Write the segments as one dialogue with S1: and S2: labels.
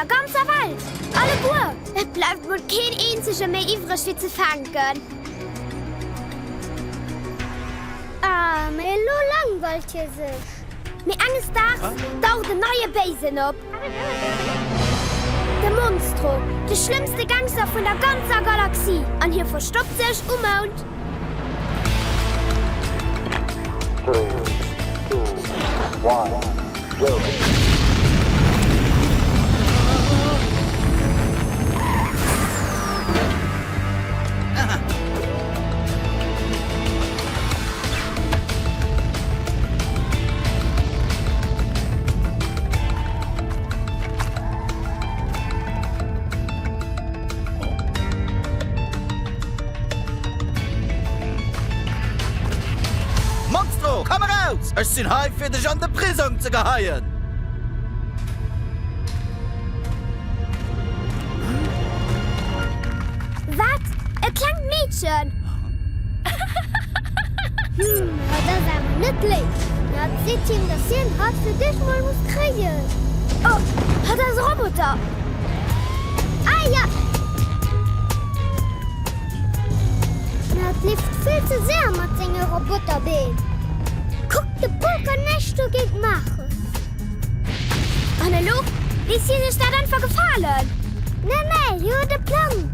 S1: der ganzer Welt! Alleguer! Et bleift mol keen eenzege méi iwwreg fir ze fänken.
S2: Ah, mee elo langweilt hie sech.
S1: Mee enges Daags daucht en neie Béisen op. De Monstro, de schlëmmste Gangster vun der ganzer Galaxie, an hie verstoppt sech um Mound.
S3: Monstro, komm eraus! Ech sinn hei, fir dech an de Prisong ze geheien!
S1: Wat? E klengt Meedchen?
S2: Hm, hatt ass awer net léif. Hatt seet him, dass hien hatt fir d'éischt mol muss kréien.
S1: Oh, hatt ass e Roboter! Ah ja!
S2: Mä hatt leeft vill ze séier mat senge Roboterbeen. Kuck, de Pol kann näischt dogéint maachen.
S1: An elo léisst hie sech dat einfach gefalen?
S2: Nee, nee, hie huet e Plang.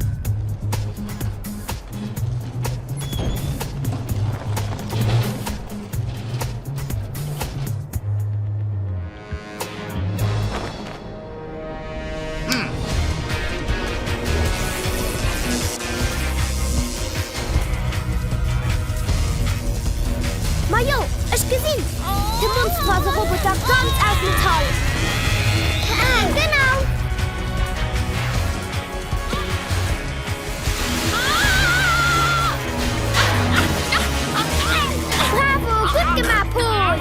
S1: Majo, ech gesinn! De Monstro ass e Roboter ganz aus Metall.
S2: Genau!
S1: Bravo, gutt gemaach, Pol!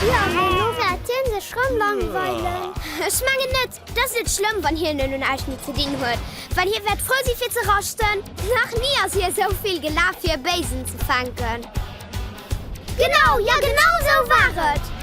S2: Jo, mee elo wäert hien sech rëm langweilen.
S1: Ech mengen net. Et ass net schlëmm, wann hien elo näischt méi ze dinn huet, well hie wäert frou si fir ze raschten. Nach ni ass hie esou vill gelaf fir e Béisen ze fänken.
S2: Genau, jo genau esou war et!